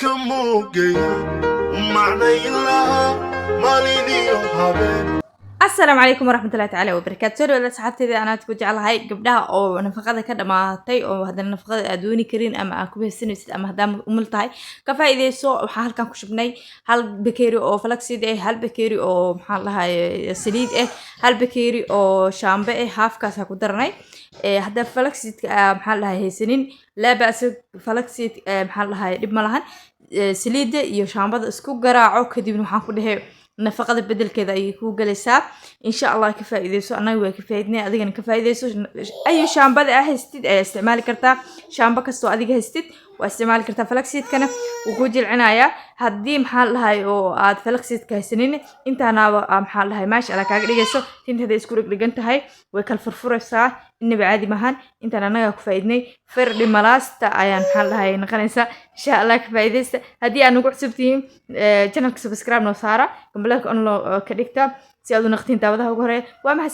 Iska muugeya u macnayn lahaa maalin iyo habeen. Asalaamu calaykum waraxmatullahi tacaala wabarakaatu. Soo dhawaada asxaabteyda. Anaad ku jeclahay gabdhaha oo nafaqada ka dhamaatay oo haddana nafaqada aad dooni karin ama aad ku haysanaysid ama haddaa umul tahay, ka faa'iideyso. Waxaan halkan ku shubnay hal bakeeri oo flaxseed ah, hal bakeeri oo, maxaan dhahay, saliid ah, hal bakeeri oo shaambo ah. Haafkaas ku daranay. Haddaa flaxseedka, maxaan dhahay, haysanin, laa ba'sa. Flaxseed, maxaan dhahay, dhib ma lahan. Saliidda iyo shaambada isku garaaco, kadibna waxaan ku dhahay nafaqada bedelkeeda ayay kuu galaysaa, insha Allah. Ka faa'iideyso. Annaga waa ka faa'iidnay, adigana ka faa'iideyso. Ayo shaambada aa haystid ayaa isticmaali kartaa. Shaambo kastoo adiga haystid waa isticmaali kartaa. Flaxseedkana wuu kuu jilcinayaa. Haddii, maxaa la dhahay, oo aad flaxseedka haysanin, intaanaaba, maxaa la dhahay, maasha Allah kaaga dhigayso. Tinta isku dhegdhegan tahay way kala furfuraysaa, inaba caadi mahan. Intaan annaga ku faa'iidnay, firdhi malaasta ayaan, maxaa la dhahay, noqonaysaa, insha Allah. Ka faa'iidaysta. Haddii aad nagu cusub tihiin channelka, subscribe noo saara, gambaleelka on loo ka dhigta si aad u noqotiin daawadaha ugu horeeya. Waa mahadsan.